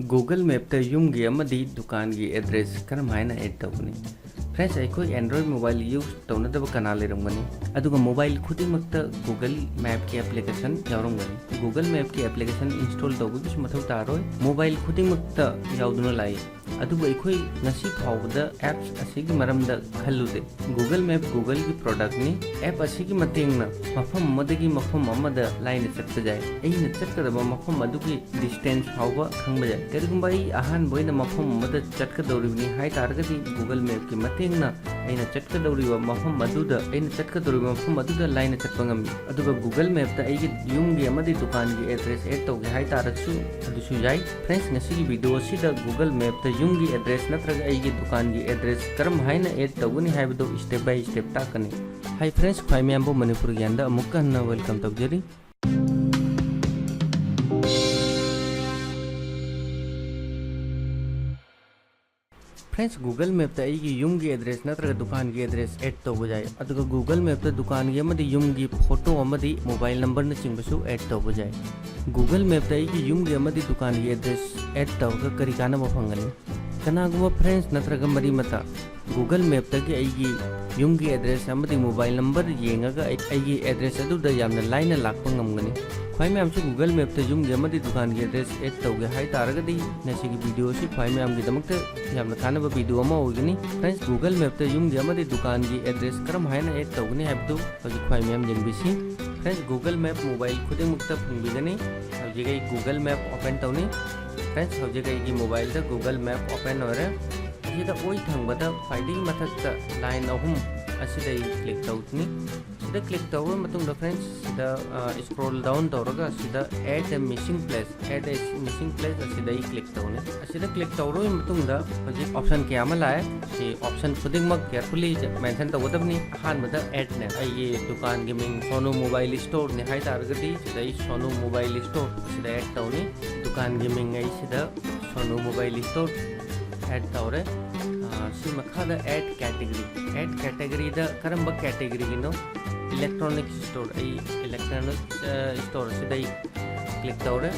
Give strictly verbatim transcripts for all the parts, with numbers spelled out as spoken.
Google Mapꯇ ꯌꯨꯝꯒꯤ ꯑꯃꯗꯤ ꯗꯨꯀꯥꯟꯒꯤ ꯑꯦꯗ꯭ꯔꯦꯁ ꯀꯔꯝ ꯍꯥꯏꯅ ꯑꯦꯗ ꯇꯧꯒꯅꯤ? ꯐ꯭ꯔꯦꯟꯁ, ꯑꯩꯈꯣꯏ Android mobile use ꯇꯧꯅꯗꯕ ꯀꯅꯥ ꯂꯩꯔꯝꯒꯅꯤ? ꯑꯗꯨꯒ mobile ꯈꯨꯗꯤꯡꯃꯛꯇ Google Mapꯀꯤ application ꯌꯥꯎꯔꯝꯒꯅꯤ꯫ Google Mapꯀꯤ application install ꯇꯧꯕꯒꯤꯁꯨ ꯃꯊꯧ ꯇꯥꯔꯣꯏ, mobile ꯈꯨꯗꯤꯡꯃꯛꯇ ꯌꯥꯎꯗꯨꯅ ꯂꯥꯛꯏ꯫ ꯑꯗꯨꯕꯨ ꯑꯩꯈꯣꯏ ꯉꯁꯤ ꯐꯥꯎꯕꯗ apps ꯑꯁꯤꯒꯤ ꯃꯔꯝꯗ ꯈꯜꯂꯨꯗꯦ꯫ Google Map Googleꯒꯤ productꯅꯤ꯫ App ꯑꯁꯤꯒꯤ ꯃꯇꯦꯡꯅ ꯃꯐꯝ ꯑꯃꯗꯒꯤ ꯃꯐꯝ ꯑꯃꯗ ꯂꯥꯏꯅ ꯆꯠꯄ ꯌꯥꯏ꯫ ꯑꯩꯅ ꯆꯠꯀꯗꯕ ꯃꯐꯝ ꯑꯗꯨꯒꯤ distance ꯐꯥꯎꯕ ꯈꯪꯕ ꯌꯥꯏ꯫ ꯀꯔꯤꯒꯨꯝꯕ ꯑꯩ ꯑꯍꯥꯟꯕ ꯑꯣꯏꯅ ꯃꯐꯝ ꯑꯃꯗ ꯆꯠꯀꯗꯧꯔꯤꯕꯅꯤ ꯍꯥꯏ ꯇꯥꯔꯒꯗꯤ, Google Mapꯀꯤ ꯃꯇꯦꯡꯅ ꯑꯩꯅ ꯆꯠꯀꯗꯧꯔꯤꯕ ꯃꯐꯝ ꯑꯗꯨꯗ, ꯑꯩꯅ ꯆꯠꯀꯗꯧꯔꯤꯕ ꯃꯐꯝ ꯑꯗꯨꯗ ꯂꯥꯏꯅ ꯆꯠꯄ ꯉꯝꯃꯤ꯫ ꯑꯗꯨꯒ Google Mapꯇ ꯑꯩꯒꯤ ꯌꯨꯝꯒꯤ ꯑꯃꯗꯤ ꯗꯨꯀꯥꯟꯒꯤ address add ꯇꯧꯒꯦ ꯍꯥꯏ ꯇꯥꯔꯁꯨ ꯑꯗꯨꯁꯨ ꯌꯥꯏ꯫ Friends, ꯉꯁꯤꯒꯤ video ꯑꯁꯤꯗ Google Mapꯇ ꯌꯨꯝꯒꯤ address ꯅꯠꯇ꯭ꯔꯒ ꯑꯩꯒꯤ ꯗꯨꯀꯥꯟꯒꯤ address ꯀꯔꯝ ꯍꯥꯏꯅ add ꯇꯧꯒꯅꯤ ꯍꯥꯏꯕꯗꯨ step by step ꯇꯥꯛꯀꯅꯤ꯫ Hi friends, ꯈ꯭ꯋꯥꯏ ꯃꯌꯥꯝꯕꯨ ꯃꯅꯤꯄꯨꯔ ꯒ꯭ꯌꯥꯟꯗ ꯑꯃꯨꯛꯀ ꯍꯟꯅ welcome ꯇꯧꯖꯔꯤ꯫ Friends, Google Mapꯇ ꯑꯩꯒꯤ ꯌꯨꯝꯒꯤ address ꯅꯠꯇ꯭ꯔꯒ ꯗꯨꯀꯥꯟꯒꯤ address add ꯇꯧꯕ ꯌꯥꯏ꯫ ꯑꯗꯨꯒ Google Mapꯇ ꯗꯨꯀꯥꯟꯒꯤ ꯑꯃꯗꯤ ꯌꯨꯝꯒꯤ photo ꯑꯃꯗꯤ mobile numberꯅꯆꯤꯡꯕꯁꯨ add ꯇꯧꯕ ꯌꯥꯏ꯫ Google Mapꯇ ꯑꯩꯒꯤ ꯌꯨꯝꯒꯤ ꯑꯃꯗꯤ ꯗꯨꯀꯥꯟꯒꯤ address add ꯇꯧꯔꯒ ꯀꯔꯤ ꯀꯥꯟꯅꯕ ꯐꯪꯒꯅꯤ? ꯀꯅꯥꯒꯨꯝꯕ friends ꯅꯠꯇ꯭ꯔꯒ ꯃꯔꯤ ꯃꯇꯥ Google Mapꯇꯒꯤ ꯑꯩꯒꯤ ꯌꯨꯝꯒꯤ address ꯑꯃꯗꯤ mobile number ꯌꯦꯡꯉꯒ ꯑꯩ-, ꯑꯩꯒꯤ address ꯑꯗꯨꯗ ꯌꯥꯝꯅ ꯂꯥꯏꯅ ꯂꯥꯛꯄ ꯉꯝꯒꯅꯤ꯫ ꯈ꯭ꯋꯥꯏ ꯃꯌꯥꯝꯁꯨ Google Mapꯇ ꯌꯨꯝꯒꯤ ꯑꯃꯗꯤ ꯗꯨꯀꯥꯟꯒꯤ address add ꯇꯧꯒꯦ ꯍꯥꯏ ꯇꯥꯔꯒꯗꯤ ꯉꯁꯤꯒꯤ video ꯑꯁꯤ ꯈ꯭ꯋꯥꯏ ꯃꯌꯥꯝꯒꯤꯗꯃꯛꯇ ꯌꯥꯝꯅ ꯀꯥꯟꯅꯕ video ꯑꯃ ꯑꯣꯏꯒꯅꯤ꯫ Friends, Google Mapꯇ ꯌꯨꯝꯒꯤ ꯑꯃꯗꯤ ꯗꯨꯀꯥꯟꯒꯤ address ꯀꯔꯝ ꯍꯥꯏꯅ add ꯇꯧꯒꯅꯤ ꯍꯥꯏꯕꯗꯨ ꯍꯧꯖꯤꯛ ꯈ꯭ꯋꯥꯏ ꯃꯌꯥꯝ ꯌꯦꯡꯕꯤꯁꯤ꯫ Friends, Google Map mobile ꯈꯨꯗꯤꯡꯃꯛꯇ ꯐꯪꯕꯤꯒꯅꯤ꯫ ꯍꯧꯖꯤꯛ ꯑꯩ Google Map open ꯇꯧꯅꯤ꯫ Friends, ꯍꯧꯖꯤꯛ ꯑꯩꯒꯤ mobileꯗ Google Map open ꯑꯣꯏꯔꯦ꯫ ꯑꯁꯤꯗ ꯑꯣꯏ ꯊꯪꯕꯗ ꯈ꯭ꯋꯥꯏꯗꯒꯤ ꯃꯊꯛꯇ line ꯑꯍꯨꯝ ꯑꯁꯤꯗ ꯑꯩ click ꯇꯧꯅꯤ꯫ ꯁꯤꯗ click ꯇꯧꯔꯕ ꯃꯇꯨꯡꯗ, friends, ꯁꯤꯗ, ꯑ, scroll down ꯇꯧꯔꯒ ꯁꯤꯗ add a missing place, add a missing place ꯑꯁꯤꯗ ꯑꯩ click ꯇꯧꯅꯤ꯫ ꯑꯁꯤꯗ click ꯇꯧꯔꯕ ꯃꯇꯨꯡꯗ ꯍꯧꯖꯤꯛ option ꯀꯌꯥ ꯑꯃ ꯂꯥꯛꯑꯦ꯫ ꯁꯤ option ꯈꯨꯗꯤꯡꯃꯛ carefully mention ꯇꯧꯒꯗꯕꯅꯤ꯫ ꯑꯍꯥꯟꯕꯗ addꯅꯦ꯫ ꯑꯩꯒꯤ ꯗꯨꯀꯥꯟꯒꯤ ꯃꯤꯡ ꯁꯣꯅꯨ mobile storeꯅꯤ ꯍꯥꯏ ꯇꯥꯔꯒꯗꯤ ꯁꯤꯗ ꯑꯩ ꯁꯣꯅꯨ mobile store ꯑꯁꯤꯗ add ꯇꯧꯅꯤ꯫ ꯗꯨꯀꯥꯟꯒꯤ ꯃꯤꯡ ꯑꯩ ꯁꯤꯗ ꯁꯣꯅꯨ mobile store add ꯇꯧꯔꯦ꯫ ꯑ, ꯁꯤ ꯃꯈꯥꯗ add category, add categoryꯗ ꯀꯔꯝꯕ categoryꯒꯤꯅꯣ? Electronic store, ꯑꯩ electronic, ꯑ, store ꯑꯁꯤꯗ ꯑꯩ click ꯇꯧꯔꯦ꯫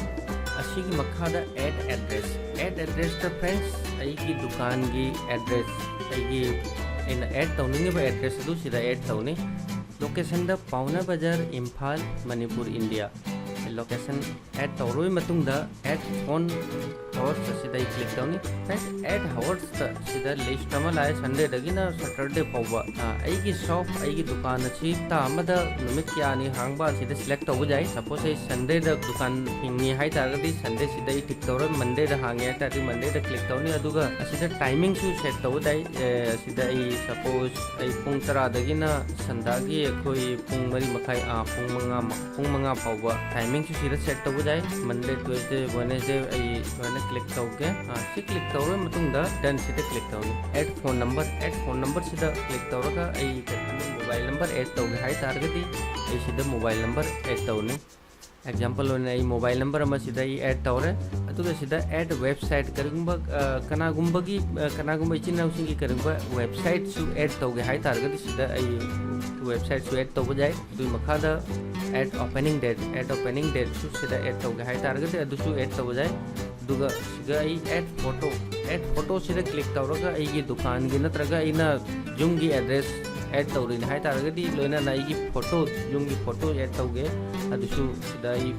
ꯁꯤꯒꯤ ꯃꯈꯥꯗ add address, add addressꯇ friends, ꯑꯩꯒꯤ ꯗꯨꯀꯥꯟꯒꯤ address, ꯑꯩꯒꯤ, ꯑꯩꯅ add ꯇꯧꯅꯤꯡꯉꯤꯕ address ꯑꯗꯨ ꯁꯤꯗ add ꯇꯧꯅꯤ꯫ Locationꯗ ꯄꯥꯎꯅꯥ ꯕꯖꯥꯔ, Imphal, Manipur, India. Location add ꯇꯧꯔꯕ ꯃꯇꯨꯡꯗ add phone hours ꯑꯁꯤꯗ ꯑꯩ click ꯇꯧꯅꯤ꯫ Friends, add hours ꯁꯤꯗ list ꯑꯃ ꯂꯥꯛꯑꯦ, Sundayꯗꯒꯤꯅ Saturday ꯐꯥꯎꯕ꯫ ꯑ, ꯑꯩꯒꯤ shop, ꯑꯩꯒꯤ ꯗꯨꯀꯥꯟ ꯑꯁꯤ ꯍꯞꯇꯥ ꯑꯃꯗ ꯅꯨꯃꯤꯠ ꯀꯌꯥꯅꯤ ꯍꯥꯡꯕ, ꯁꯤꯗ select ꯇꯧꯕ ꯌꯥꯏ꯫ Suppose ꯑꯩ Sundayꯗ ꯗꯨꯀꯥꯟ ꯍꯤꯡꯉꯤ ꯍꯥꯏꯇꯥꯔꯒꯗꯤ, Sundayꯁꯤꯗ ꯑꯩ tick ꯇꯧꯔ, Mondayꯗ ꯍꯥꯡꯉꯦ ꯍꯥꯏꯇꯥꯔꯗꯤ, Mondayꯗ click ꯇꯧꯅꯤ꯫ ꯑꯗꯨꯒ ꯑꯁꯤꯗ timingꯁꯨ set ꯇꯧꯕ ꯌꯥꯏ꯫ ꯑꯦ, ꯑꯁꯤꯗ ꯑꯩ, suppose ꯑꯩ ꯄꯨꯡ ꯇꯔꯥꯗꯒꯤꯅ ꯁꯟꯗꯥꯒꯤ ꯑꯩꯈꯣꯏ ꯄꯨꯡ ꯃꯔꯤ ꯃꯈꯥꯏ, ꯑ, ꯄꯨꯡ ꯃꯉꯥ ꯃ-, ꯄꯨꯡ ꯃꯉꯥ ꯐꯥꯎꯕ timingꯁꯨ ꯁꯤꯗ set ꯇꯧꯕ ꯌꯥꯏ꯫ Monday, Tuesday, Wednesday ꯑꯩ ꯁꯨꯃꯥꯏꯅ click ꯇꯧꯒꯦ꯫ ꯑ, ꯁꯤ click ꯇꯧꯔꯕ ꯃꯇꯨꯡꯗ doneꯁꯤꯗ click ꯇꯧꯅꯤ꯫ Add phone number, add phone numberꯁꯤꯗ click ꯇꯧꯔꯒ ꯑꯩ ꯀꯩꯒꯨꯝꯕ mobile number add ꯇꯧꯒꯦ ꯍꯥꯏꯇꯥꯔꯒꯗꯤ ꯑꯩ ꯁꯤꯗ mobile number add ꯇꯧꯅꯤ꯫ Example ꯑꯣꯏꯅ ꯑꯩ mobile number ꯑꯃ ꯁꯤꯗ ꯑꯩ add ꯇꯧꯔꯦ꯫ ꯑꯗꯨꯒ ꯁꯤꯗ add website, ꯀꯔꯤꯒꯨꯝꯕ, ꯑ, ꯀꯅꯥꯒꯨꯝꯕꯒꯤ, ꯑ, ꯀꯅꯥꯒꯨꯝꯕ ꯏꯆꯤꯟ ꯏꯅꯥꯎꯁꯤꯡꯒꯤ ꯀꯔꯤꯒꯨꯝꯕ websiteꯁꯨ add ꯇꯧꯒꯦ ꯍꯥꯏꯇꯥꯔꯒꯗꯤ ꯁꯤꯗ ꯑꯩ websiteꯁꯨ add ꯇꯧꯕ ꯌꯥꯏ꯫ ꯑꯗꯨꯒꯤ ꯃꯈꯥꯗ add opening date, add opening dateꯁꯨ ꯁꯤꯗ add ꯇꯧꯒꯦ ꯍꯥꯏꯇꯥꯔꯒꯗꯤ ꯑꯗꯨꯁꯨ add ꯇꯧꯕ ꯌꯥꯏ꯫ ꯑꯗꯨꯒ ꯁꯤꯗ ꯑꯩ add photo, add photoꯁꯤꯗ click ꯇꯧꯔꯒ ꯑꯩꯒꯤ ꯗꯨꯀꯥꯟꯒꯤ ꯅꯠꯇ꯭ꯔꯒ ꯑꯩꯅ ꯌꯨꯝꯒꯤ address add ꯇꯧꯔꯤꯅꯦ ꯍꯥꯏꯇꯥꯔꯒꯗꯤ ꯂꯣꯏꯅꯅ ꯑꯩꯒꯤ photo, ꯌꯨꯝꯒꯤ photo add ꯇꯧꯒꯦ꯫ ꯑꯗꯨꯁꯨ ꯁꯤꯗ ꯑꯩ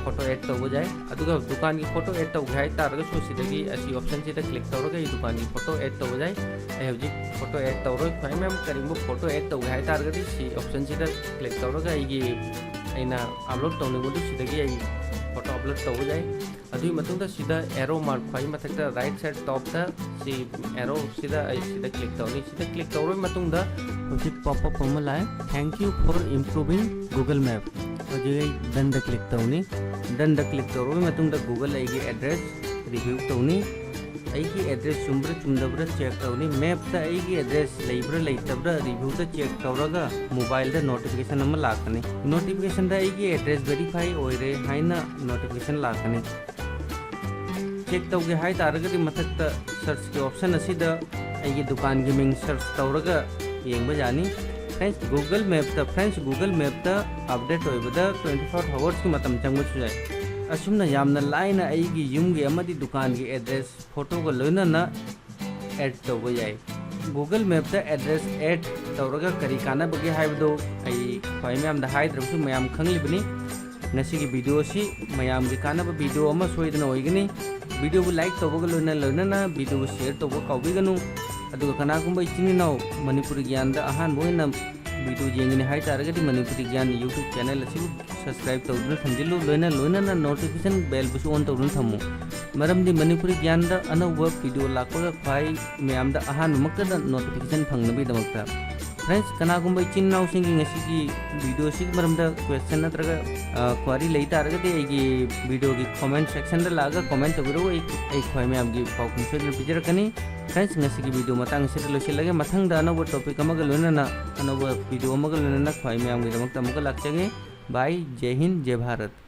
photo add ꯇꯧꯕ ꯌꯥꯏ꯫ ꯑꯗꯨꯒ ꯗꯨꯀꯥꯟꯒꯤ photo add ꯇꯧꯒꯦ ꯍꯥꯏꯇꯥꯔꯒꯁꯨ ꯁꯤꯗꯒꯤ ꯑꯁꯤ optionꯁꯤꯗ click ꯇꯧꯔꯒ ꯑꯩ ꯗꯨꯀꯥꯟꯒꯤ photo add ꯇꯧꯕ ꯌꯥꯏ꯫ ꯑꯩ ꯍꯧꯖꯤꯛ photo add ꯇꯧꯔꯣꯏ꯫ ꯈ꯭ꯋꯥꯏ ꯃꯌꯥꯝ ꯀꯔꯤꯒꯨꯝꯕ photo add ꯇꯧꯒꯦ ꯍꯥꯏꯇꯥꯔꯒꯗꯤ ꯁꯤ optionꯁꯤꯗ click ꯇꯧꯔꯒ ꯑꯩꯒꯤ, ꯑꯩꯅ upload ꯇꯧꯅꯤꯡꯕꯗꯨ ꯁꯤꯗꯒꯤ ꯑꯩ photo upload ꯇꯧꯕ ꯌꯥꯏ꯫ ꯑꯗꯨꯒꯤ ꯃꯇꯨꯡꯗ ꯁꯤꯗ arrow mark ꯈ꯭ꯋꯥꯏ ꯃꯊꯛꯇ right side topꯇ ꯁꯤ arrowꯁꯤꯗ ꯑꯩ ꯁꯤꯗ click ꯇꯧꯅꯤ꯫ ꯁꯤꯗ click ꯇꯧꯔꯕ ꯃꯇꯨꯡꯗ ꯍꯧꯖꯤꯛ pop up ꯑꯃ ꯂꯥꯛꯑꯦ, "Thank you for improving Google Map"꯫ ꯍꯧꯖꯤꯛ ꯑꯩ doneꯗ click ꯇꯧꯅꯤ꯫ Doneꯗ click ꯇꯧꯔꯕ ꯃꯇꯨꯡꯗ Google ꯑꯩꯒꯤ address review ꯇꯧꯅꯤ꯫ ꯑꯩꯒꯤ address ꯆꯨꯝꯕ꯭ꯔꯥ ꯆꯨꯝꯗꯕ꯭ꯔꯥ check ꯇꯧꯅꯤ꯫ Mapꯇ ꯑꯩꯒꯤ address ꯂꯩꯕ꯭ꯔꯥ ꯂꯩꯇꯕ꯭ꯔꯥ reviewꯗ check ꯇꯧꯔꯒ mobileꯗ notification ꯑꯃ ꯂꯥꯛꯀꯅꯤ꯫ Notificationꯗ ꯑꯩꯒꯤ address verify ꯑꯣꯏꯔꯦ ꯍꯥꯏꯅ notification ꯂꯥꯛꯀꯅꯤ꯫ Check ꯇꯧꯒꯦ ꯍꯥꯏ ꯇꯥꯔꯒꯗꯤ ꯃꯊꯛꯇ searchꯀꯤ option ꯑꯁꯤꯗ ꯑꯩꯒꯤ ꯗꯨꯀꯥꯟꯒꯤ ꯃꯤꯡ search ꯇꯧꯔꯒ ꯌꯦꯡꯕ ꯌꯥꯅꯤ꯫ Friends, Google Mapꯇ, friends, Google Mapꯇ update ꯑꯣꯏꯕꯗ twenty four hoursꯀꯤ ꯃꯇꯝ ꯆꯪꯕꯁꯨ ꯌꯥꯏ꯫ ꯑꯁꯨꯝꯅ ꯌꯥꯝꯅ ꯂꯥꯏꯅ ꯑꯩꯒꯤ ꯌꯨꯝꯒꯤ ꯑꯃꯗꯤ ꯗꯨꯀꯥꯟꯒꯤ ꯑꯦꯗ꯭ꯔꯦꯁ ꯐꯣꯇꯣꯒ ꯂꯣꯏꯅꯅ ꯑꯦꯗ ꯇꯧꯕ ꯌꯥꯏ꯫ Google Mapꯇ ꯑꯦꯗ꯭ꯔꯦꯁ ꯑꯦꯗ ꯇꯧꯔꯒ ꯀꯔꯤ ꯀꯥꯟꯅꯕꯒꯦ ꯍꯥꯏꯕꯗꯨ ꯑꯩ ꯈ꯭ꯋꯥꯏ ꯃꯌꯥꯝꯗ ꯍꯥꯏꯗ꯭ꯔꯕꯁꯨ ꯃꯌꯥꯝ ꯈꯪꯂꯤꯕꯅꯤ꯫ ꯉꯁꯤꯒꯤ ꯚꯤꯗꯤꯑꯣ ꯑꯁꯤ ꯃꯌꯥꯝꯒꯤ ꯀꯥꯟꯅꯕ ꯚꯤꯗꯤꯑꯣ ꯑꯃ ꯁꯣꯏꯗꯅ ꯑꯣꯏꯒꯅꯤ꯫ ꯚꯤꯗꯤꯑꯣꯕꯨ ꯂꯥꯏꯛ ꯇꯧꯕꯒ ꯂꯣꯏꯅ ꯂꯣꯏꯅꯅ ꯚꯤꯗꯤꯑꯣꯕꯨ ꯁꯤꯌꯔ ꯇꯧꯕ ꯀꯥꯎꯕꯤꯒꯅꯨ꯫ ꯑꯗꯨꯒ ꯀꯅꯥꯒꯨꯝꯕ ꯏꯆꯤꯟ ꯏꯅꯥꯎ ꯃꯅꯤꯄꯨꯔꯤ ꯒ꯭ꯌꯥꯟꯗ ꯑꯍꯥꯟꯕ ꯑꯣꯏꯅ ꯚꯤꯗꯤꯑꯣ ꯌꯦꯡꯒꯅꯤ ꯍꯥꯏ ꯇꯥꯔꯒꯗꯤ ꯃꯅꯤꯄꯨꯔꯤ ꯒ꯭ꯌꯥꯟ YouTube ꯆꯦꯅꯦꯜ ꯑꯁꯤꯕꯨ ꯁꯕꯁꯀ꯭ꯔꯥꯏꯕ ꯇꯧꯗꯨꯅ ꯊꯝꯖꯤꯜꯂꯨ꯫ ꯂꯣꯏꯅ ꯂꯣꯏꯅꯅ ꯅꯣꯇꯤꯐꯤꯀꯦꯁꯟ ꯕꯦꯜꯕꯨꯁꯨ ꯑꯣꯟ ꯇꯧꯗꯨꯅ ꯊꯝꯃꯨ꯫ ꯃꯔꯝꯗꯤ ꯃꯅꯤꯄꯨꯔꯤ ꯒ꯭ꯌꯥꯟꯗ ꯑꯅꯧꯕ ꯚꯤꯗꯤꯑꯣ ꯂꯥꯛꯄꯒ ꯈ꯭ꯋꯥꯏ ꯃꯌꯥꯝꯗ ꯑꯍꯥꯟꯕꯃꯛꯇꯗ ꯅꯣꯇꯤꯐꯤꯀꯦꯁꯟ ꯐꯪꯅꯕꯒꯤꯗꯃꯛꯇ꯫ ꯐ꯭ꯔꯦꯟꯁ, ꯀꯅꯥꯒꯨꯝꯕ ꯏꯆꯤꯟ ꯏꯅꯥꯎꯁꯤꯡꯒꯤ ꯉꯁꯤꯒꯤ ꯚꯤꯗꯤꯑꯣꯁꯤꯒꯤ ꯃꯔꯝꯗ ꯀ꯭ꯋꯦꯁꯟ ꯅꯠꯇ꯭ꯔꯒ, ꯑ, ꯀ꯭ꯋꯥꯔꯤ ꯂꯩ ꯇꯥꯔꯒꯗꯤ ꯑꯩꯒꯤ ꯚꯤꯗꯤꯑꯣꯒꯤ ꯀꯣꯃꯦꯟ ꯁꯦꯛꯁꯟꯗ ꯂꯥꯛꯑꯒ ꯀꯣꯃꯦꯟ ꯇꯧꯕꯤꯔꯛꯎ꯫ ꯑꯩ, ꯑꯩ ꯈ꯭ꯋꯥꯏ ꯃꯌꯥꯝꯒꯤ ꯄꯥꯎꯈꯨꯝ ꯁꯣꯏꯗꯅ ꯄꯤꯖꯔꯛꯀꯅꯤ꯫ ꯐ꯭ꯔꯦꯟꯁ, ꯉꯁꯤꯒꯤ ꯚꯤꯗꯤꯑꯣ ꯃꯇꯥꯡ ꯑꯁꯤꯗ ꯂꯣꯏꯁꯤꯜꯂꯒꯦ꯫ ꯃꯊꯪꯗ ꯑꯅꯧꯕ ꯇꯣꯄꯤꯛ ꯑꯃꯒ ꯂꯣꯏꯅꯅ, ꯑꯅꯧꯕ ꯚꯤꯗꯤꯑꯣ ꯑꯃꯒ ꯂꯣꯏꯅꯅ ꯈ꯭ꯋꯥꯏ ꯃꯌꯥꯝꯒꯤꯗꯃꯛꯇ ꯑꯃꯨꯛꯀ ꯂꯥꯛꯆꯒꯦ꯫ ꯕꯥꯏ, ꯖꯦ ꯍꯤꯟ, ꯖꯦ ꯚꯥꯔꯠ꯫